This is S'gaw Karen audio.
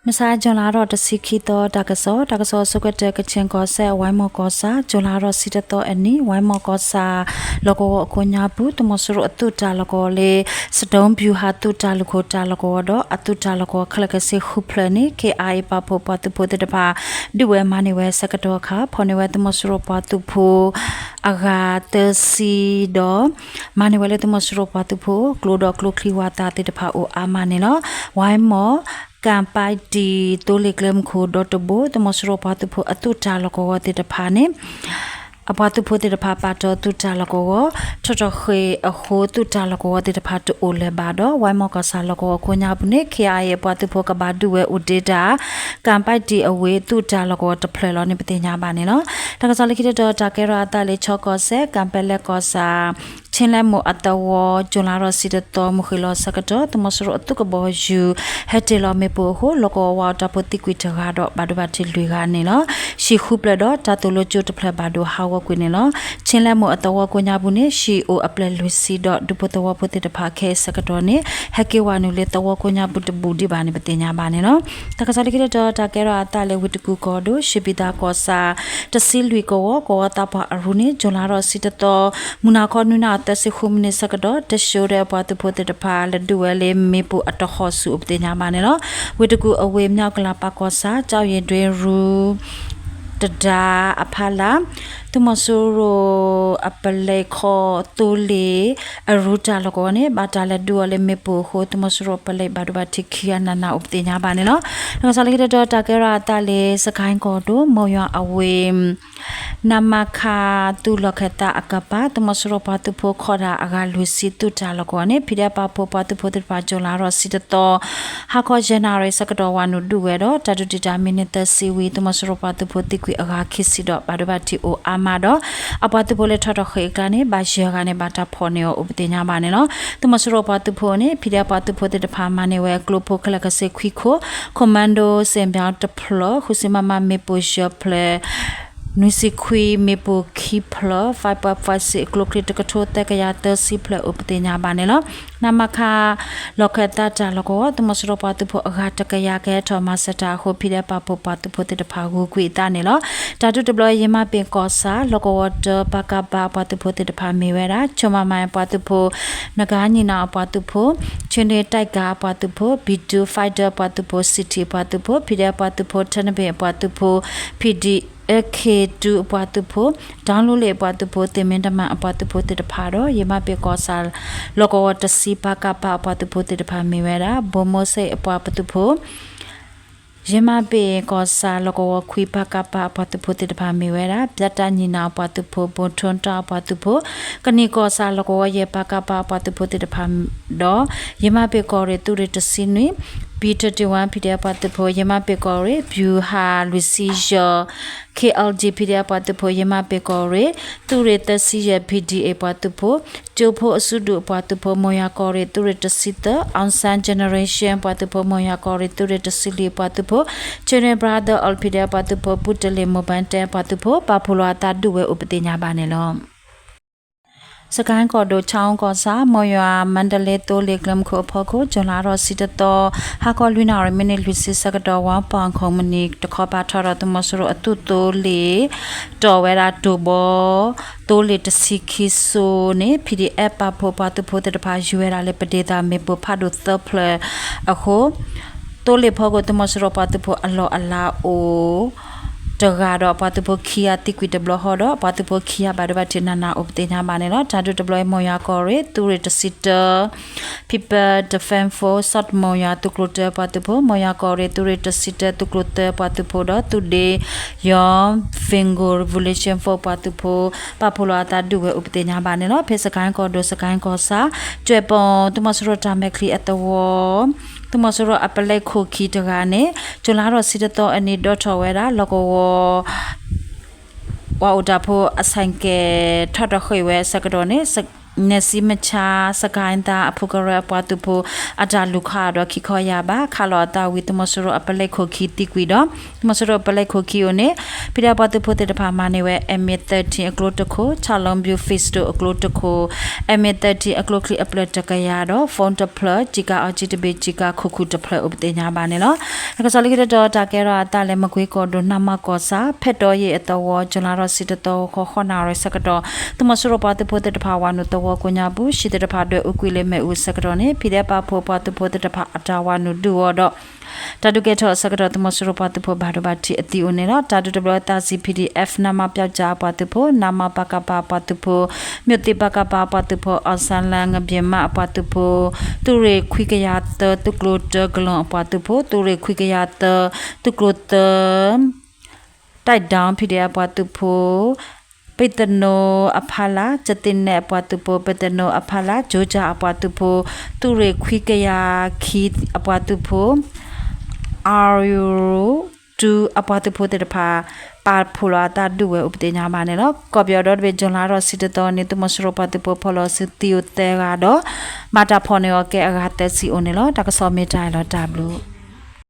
မဆါ June လါထီၣ်တဆံခံသီ တၢ်ကစီၣ်, တၢ်ကစီၣ်ဆိကတၢၢ် ကချင်ကီၢ်စဲၣ် ဝဲမီၢ်ကီၢ်ဆၣ် June လါထီၣ်ဆံတသီအနံၤ ဝဲမီၢ်ကီၢ်ဆၣ် လီၢ်ကဝီၤအခိၣ်ညါပူၤ သုးမီၤစိရိၤအသုးတၢ်လီၢ်ကဝီၤလၢ စဒိၣ်ပျူၤဟးသုးတၢ်လုၢ်ခိၣ်တၢ်လီၢ်ကဝီၤဒီး အသုးတၢ်လီၢ်ကဝီၤခဲလၢာ်ခဲဆ့ဃုဖျၢၣ်န့ၣ် ခ့ၣ်အါအ့ၣ် ပာ်ဖှိၣ်ပှၤသုးဖိသ့ၣ်တဖၣ် ဒုးဝဲမၤန့ၢ်ဝဲဆၢကတီၢ်အခါ ဖီၣ်န့ၢ်ဝဲသုးမီၤစိရိၤပှၤသုးဖိ အဂၤသၢဆံဒီး မၤန့ၢ်ဝဲလၢသုးမီၤစိရိၤပှၤသုးဖိ ကျိဒီးကျိချံဝးသးသ့ၣ်တဖၣ်အိၣ်အါမးန့ၣ်လီၤ. ဝဲမီၢ် ကၣ်ပၢၣ်တံၣ် သိလ့ၣ်ကျဲမုၢ်ခိၣ်ဒီတဘိ သုးမီၤစိရိၤပှၤသုးဖိအသုးတၢ်လီၢ်ကဝီၤသ့ၣ်တဖၣ်န့ၣ် အပှၤသုးဖိသ့ၣ်တဖၣ်ပာ်တ့ၢ်သုးတၢ်လီၢ်ကဝီၤ ထီၣ်ထီၣ်ဃ့ၢ်အဃိ သုးတၢ်လီၢ်ကဝီၤသ့ၣ်တဖၣ်တအိၣ်လၢၤဘၣ်ဒီး ဝဲမီၢ်ကီၢ်ဆၣ်လီၢ်ကဝီၤခိၣ်ညါပူၤန့ၣ် ခ့ၣ်အါအ့ၣ် အပှၤသုးဖိကဘၣ်ဒုးဝဲအိၣ်ဒံးတၢ် ကၣ်ပၢၣ်တံၣ်အဝ့ၢ်သုးတၢ်လီၢ်ကဝီၤတဖျၢၣ်လီၤန့ၣ် ပသ့ၣ်ညါဘၣ်န့ၣ်လီၤ. တၢ်ကစီၣ်လၢခံတတီၤ တၢ်ကဲထီၣ်အသးလၢ ခၠီကီၢ်စဲၣ် ကၣ်ပဲလဲၣ်ကီၢ်ဆၣ် ခ့ၣ်လဲၣ်မိၢ်အသဝီ ကၠူၤလါထီၣ်ဆံတသီ မုၢ်ဃ့ၢ်လီၤဆၢကတီၢ် သုးမီၤစိရိၤအသုးကဘီယူၤ ဟဲတ့ၢ်လီၤမ့ၣ်ပိၢ်အဃိ လီၢ်ကဝီၤဝးအီၣ်တၢ်ဖိသံကွံာ်တဂၤဒီး ဘၣ်ဒိဘၣ်ထံးလွံၢ်ဂၤန့ၣ်လီၤ. ဟံၣ်ဃုဖျၢၣ်ဒီးတၢ်သိၣ်လိကၠိတဖျၢၣ်ဘၣ်ဒိဟးဂီၤကွံာ်န့ၣ်လီၤ. ခ့ၣ်လဲၣ်မိၢ်အသဝီကိးညါပူၤန့ၣ် ဟံၣ်အိၣ်အပျဲၢ်လွံၢ်ဆံဒီး ဒူဖိသဝီဖိသ့ၣ်တဖၣ်ခဲအံၤဆၢကတီၢ်န့ၣ် ဟဲက့ၤဝဲနုာ်လၢသဝီကိးညါပူၤတဘူၣ်ဒံးဘၣ်န့ၣ် ပသ့ၣ်ညါဘၣ်န့ၣ်လီၤ. တၢ်ကစီၣ်လၢခံတတီၤ တၢ်ကဲထီၣ်အသးလၢ ဝ့ၢ်တကူၣ်ကီၢ်ဒိၣ် ရှ့ဘံၣ်သၣ်ကီၢ်ဆၣ် တဆံလွံၢ်ကဝီၤ ကဝီၤသးပှၢ်အရူန့ၣ် ကၠူၤလါထီၣ်ဆံတသီ မုၢ်နၤခီနွံနၣ်ရံၣ်သၢဆံဃုမံးနံးဆၢကတီၢ် တၡိဒဲးအပှၤသုးဖိသ့ၣ်တဖၣ် လဲၤဒုးဝဲလၢမ့ၣ်ပိၢ်အတဃီၣ်ဆူၣ်အိၣ်ပသ့ၣ်ညါဘၣ်န့ၣ်လီၤ. ဝ့ၢ်တကူၣ်အဝ့ၢ် မၠီကလၤပၢ်ကီၢ်ဆၣ် ကၠီယ့ၣ်ဒွ့ရူ တဒါအဖီလာ် သုးမီၤစိရိၤအပလဲၣ်ခီၣ် သိလ့ၣ်အရူတၢ်လီၢ်ကဝီၤန့ၣ် ဘၣ်တၢ်လဲၤဒုးအီၤလၢမ့ၣ်ပိၢ်အဃိ သုးမီၤစိရိၤအပလဲၣ်ဘၣ်ဒိဘၣ်ထံးခံဂၤနးနးအိၣ်ပသ့ၣ်ညါဘၣ်န့ၣ်လီၤ. တၢ်ကစီၣ်လၢခံတတီၤ တၢ်ကဲထီၣ်အသးလၢ စကဲၣ်ကီၢ်ဒိၣ် မိၢ်ယွၤအဝ့ၢ် နမခ သုးလီၢ်ခၢၣ်သးအကပၤ သုးမီၤစိရိၤပှၤသုးဖိခီၣ်တၢ်အဂၤလွံၢ်ဆံသုးတၢ်လီၢ်ကဝီၤန့ၣ် ဖံးဒဲးပာ်ဖှိၣ်ပှၤသုးဖိသ့ၣ်တဖၣ် ကၠူၤလါထီၣ်ဆံတသီ ဟါခီယဲၢ်နၣ်ရံၣ်ဆၢကတီၢ် ဝးနုာ်ဒုးဝဲဒီး တၢ်ဒုးတံာ်တာ်မံးနံးသၢဆံဝံၤ သုးမီၤစိရိၤပှၤသုးဖိသံကွံာ်အဂၤခံဆံဒီး ဘၣ်ဒိဘၣ်ထံးအိၣ်အါမးဒီး အပှၤသုးဖိလၢထီၣ်ထီၣ်ဃ့ၢ်အကျါန့ၣ် ဘၣ်ယဲၢ်ဂၤန့ၣ် ဘၣ်တၢ်ဖီၣ်န့ၢ်အီၤအိၣ်ပသ့ၣ်ညါဘၣ်န့ၣ်လီၤ. သုးမီၤစိရိၤပှၤသုးဖိန့ၣ် ဖံးဒဲးပှၤသုးဖိသ့ၣ်တဖၣ်မၤန့ၢ်ဝဲကျိဖိခဲလၢာ်ခဲဆ့ခွံခိၣ် Commando စဲၣ်ဘၠီတဖျၢၣ် ဃုဆံ MM မ့ၣ်ပိၢ်ယဲၢ်ဖျၢၣ် နွံဆံခွံ မ့ၣ်ပိၢ်ခံဖျၢၣ် five point five six ကျိချံတကထိသၢကယၤသၢဆံဖျၢၣ်အိၣ်ပသ့ၣ်ညါဘၣ်န့ၣ်လီၤ. နမခ လီၢ်ခၢၣ်သးတၢ်လီၢ်ကဝီၤ သုးမီၤစိရိၤပှၤသုးဖိအဂၤတကယၤကဟဲထီၣ်မၤစၢၤတၢ်အဃိ ဖံးဒဲးပာ်ဖှိၣ်ပှၤသုးဖိသ့ၣ်တဖၣ်ဂုၤကွံာ်အသးန့ၣ်လီၤ. တၢ်ဒုးတဘျီ ယမၤပ့ၣ်ကီၢ်ဆၣ် လီၢ်ကဝီၤတၢ ပကဖ အပှၤသုးဖိသ့ၣ်တဖၣ်မ့ၢ်ဝဲဒၣ် ခၠိမၤမၤအပှၤသုးဖိ နဂါညီနၢ်အပှၤသုးဖိ ခၠ့ၣ်န့ၣ် တၢ်ကၤအပှၤသုးဖိ B two Fighter အပှၤသုးဖိ CT အပှၤသုးဖိ ဖံးဒဲးအပှၤသုးဖိ ထၢနဘ့ၣ်အပှၤသုးဖိ P D K two အပှၤသုးဖိ ဒီလူလ့ၣ်အပှၤသုးဖိ သ့ၣ်မ့ၢ်တမၣ်အပှၤသုးဖိသ့ၣ်တဖၣ်ဒီး ယမၤပ့ၣ်ကီၢ်ဆၣ် လီၢ်ကဝီၤတဆံ ပကဖ အပှၤသုးဖိသ့ၣ်တဖၣ်မ့ၢ်ဝဲဒၣ် ဘိၣ်မိၢ်စ့ၣ်အပှၤသုးဖိ ယမၤပ့ၣ်ကီၢ်ဆၣ်လီၢ်ကဝီၤခွံ ပကဖ အပှၤသုးဖိသ့ၣ်တဖၣ်မ့ၢ်ဝဲဒၣ် ပၠၣ်တၢ်ညီနၢ်အပှၤသုးဖိ ဘိၣ်ထိၣ်တီၣ်အပှၤသုးဖိ ကနံၣ်ကီၢ်ဆၣ်လီၢ်ကဝီၤယဲၢ် ပကဖ အပှၤသုးဖိသ့ၣ်တဖၣ်ဒီး ယမၤပ့ၣ်ကီၢ်ရ့ၣ်သုးရ့ၣ်တဆံနွံ B thirty-one ဖံးဒဲးအပှၤသုးဖိ ယမၤပ့ၣ်ကီၢ်ရ့ၣ် ပျူၤဟးလွံၢ်ဆံယဲၢ် K L G ဖံးဒဲးအပှၤသုးဖိ ယမၤပ့ၣ်ကီၢ်ရ့ၣ် သုးရ့ၣ်သၢဆံယဲၢ် P D A အပှၤသုးဖိ ကၠိဖိအစုဒုးအပှၤသုးဖိ မိၢ်ယွၤကီၢ်ရ့ၣ်သုးရ့ၣ်တဆံသၢ Aung San Generation အပှၤသုးဖိ မိၢ်ယွၤကီၢ်ရ့ၣ်သုးရ့ၣ်တဆံလွံၢ် အပှၤသုးဖိ Children Brother All ဖံးဒဲးအပှၤသုးဖိ ပူတလ့ၣ် မိၢ်ပၢ်တဲအပှၤသုးဖိ ပာ်ဖှိၣ်လီၤအသးဒုးဝဲအိၣ်ပသ့ၣ်ညါဘၣ်န့ၣ်လီၤ. စကဲၣ်ကီၢ်ဒိၣ် ခၠၣ်အူကီၢ်ဆၣ် မိၢ်ယွၤ မါဒလ့ သိလ့ၣ်ကျဲမုၢ်ခိၣ်အဖီခိၣ် ကၠူၤလါထီၣ်ဆံတသီ ဟါခီလွံၢ်နၣ်ရံၣ် မံးနံးလွံၢ်ဆံဆၢကတီၢ် ဝါပီၣ် company တခီပၤထီၣ်ဒီးသုးမီၤစိရိၤအသုးသိလ့ၣ် တီၢ်ဝဲဒၣ်တိၢ်ဘီ သိလ့ၣ်တဆံခံစိန့ၣ် P D F ပာ်ဖှိၣ်ပှၤသုးဖိသ့ၣ်တဖၣ် ယူၤဝဲဒၣ်လၢပဒ့သၣ်မ့ၣ်ပိၢ်ဖးဒိၣ်သၢဖျၢၣ်အဃိ သိလ့ၣ်ဖီခိၣ်သုးမီၤစိရိၤပှၤသုးဖိအလီၢ်အလၤအိၣ်တဂၤဒီး ပှၤသုးဖိခံဂၤသံကွံာ်တဘျီဃီဒီး ပှၤသုးဖိခံဂၤဘၣ်ဒိဘၣ်ထံးနးနးအိၣ်ပသ့ၣ်ညါဘၣ်န့ၣ်လီၤ. တၢ်ဒုးတဘျီအံၤ မိၢ်ယွၤကီၢ်ရ့ၣ် သုးရ့ၣ်တဆံတၢ People Defense Force စီၣ်တမိၢ်ယွၤသုးကျိၤတၢပှၤသုးဖိ မိၢ်ယွၤကီၢ်ရ့ၣ် သုးရ့ၣ်တဆံတၢသုးကျိၤတၢပှၤသုးဖိဒီး သုးဒ့ယီၤ Vingo Revolution Force ပှၤသုးဖိ ပာ်ဖှိၣ်လီၤအသးဒုးဝဲအိၣ်ပသ့ၣ်ညါဘၣ်န့ၣ်လီၤ. ဖဲစကဲၣ်ကီၢ်ဒိၣ် စကဲၣ်ကီၢ်ဆၣ် ကၠဲၣ်ပိၣ် သုးမီၤစိရိၤတၢ်မဲာ်ချံအသဝီ သုးမီၤစိရိၤအပလဲခိၣ်ခံတဂၤန့ၣ် ကၠူၤလါထီၣ်ဆံတသီအနံၤ ဒိးထီၣ်ဝဲဒၣ် လီၢ်ကဝီၤ ပှၤအိၣ်တၢ်ဖိအဆဲးကဲး ထီၣ်ထီၣ်ဃ့ၢ်ဝဲဆၢကတီၢ်န့ၣ် နဲၣ်စံမဆါ စကဲၣ်သးအဖုကရၢအပှၤသုးဖိ အတၢ်လူၤခးဒီးခံခီယၢ်ဘး ခးလီၤအသးဝံၤ သုးမီၤစိရိၤအပလဲခိၣ်ခံသံကွံာ်ဒီး သုးမီၤစိရိၤပလဲခိၣ်ခံအိၣ်န့ၣ် ဖံးဒဲးပှၤသုးဖိသ့ၣ်တဖၣ်မၤန့ၢ်ဝဲ M thirteen အကျိတခိၣ်, Challenger Pistol အကျိတခိၣ်, M thirteen အကျိချံအဖျၢၣ်တကယၤဒီး phone တဖျၢၣ်, ကျည်ကာအီၤကံတဘ့ၣ်, ကျည်ကာခိၣ်ခုၣ်တဖျၢၣ်အိၣ်ပသ့ၣ်ညါဘၣ်န့ၣ်လီၤ. တၢ်ကစီၣ်လၢခံတတီၤ တၢ်ကဲထီၣ်အသးလၢ မကွ့ကီၢ်ဒိၣ် နမကီၢ်ဆၣ် ဖဲတီယ့ၣ်အသဝီ ကၠူၤလါထီၣ်ဆံတသီ ဃိးနၣ်ရံၣ်ဆၢကတီၢ် သုးမီၤစိရိၤပှၤသုးဖိသ့ၣ်တဖၣ်ဝၤနုာ်သဝီကိးညါပူၤ ဟံၣ်သ့ၣ်တဖၣ်ဒွဲၣ်အူကွံာ်လၢမ့ၣ်အူအဆၢကတီၢ်န့ၣ် ဖံးဒဲးပာ်ဖှိၣ်ပှၤသုးဖိသ့ၣ်တဖၣ်အတၢ်ဝၤနုာ်ဒုးအီၤဒီး တၢ်ဒုးကဲထီၣ်အဆၢကတီၢ် သုးမီၤစိရိၤပှၤသုးဖိဘၣ်ဒိဘၣ်ထံးအသံအိၣ်န့ၣ်လီၤ. တၢ်ဒုးတဘျီအသးစံး P D F နမပျောက်ကျားအပှၤသုးဖိ, နမပကပအပှၤသုးဖိ, မြို့သစ်ပကပအပှၤသုးဖိ, အောင်ဆန်းလမ်း ငပျ့ၤမးအပှၤသုးဖိ, သုးရ့ၣ်ခွံကယၤသၢ သုးကျိၤတၢ ကလီၢ်အပှၤသုးဖိ, သုးရ့ၣ်ခွံကယၤသၢ သုးကျိၤသၢ တၢ်ဒၢ P D F အပှၤသုးဖိ, ပ့းသနိအဖီလာ် ကသ့ၣ်နဲၣ်အပှၤသုးဖိ, ပ့းသနိအဖီလာ် ကၠိကၠၣ်အပှၤသုးဖိ, သုးရ့ၣ်ခွံကယၤခံအပှၤသုးဖိ, R two အပှၤသုးဖိသ့ၣ်တဖၣ် ပာ်ဖှိၣ်လီၤအသးဒုးဝဲအိၣ်ပသ့ၣ်ညါဘၣ်န့ၣ်လီၤ. ကီၢ်ပယီၤဒီတဘ့ၣ် ကၠူၤလါထီၣ်ဆံတသီန့ၣ် သုးမီၤစိရိၤပှၤသုးဖိဖီၣ်လီၤစုသံအိၣ်သၢဂၤဒီး ဘၣ်တၢ်ဖီၣ်န့ၢ်အီၤကဲအဂၤသၢဆံအိၣ်န့ၣ်လီၤ. တၢ်ကစီၣ်မ့ၢ်တၢ်အံၤလီၤ တၢ်ဘျုး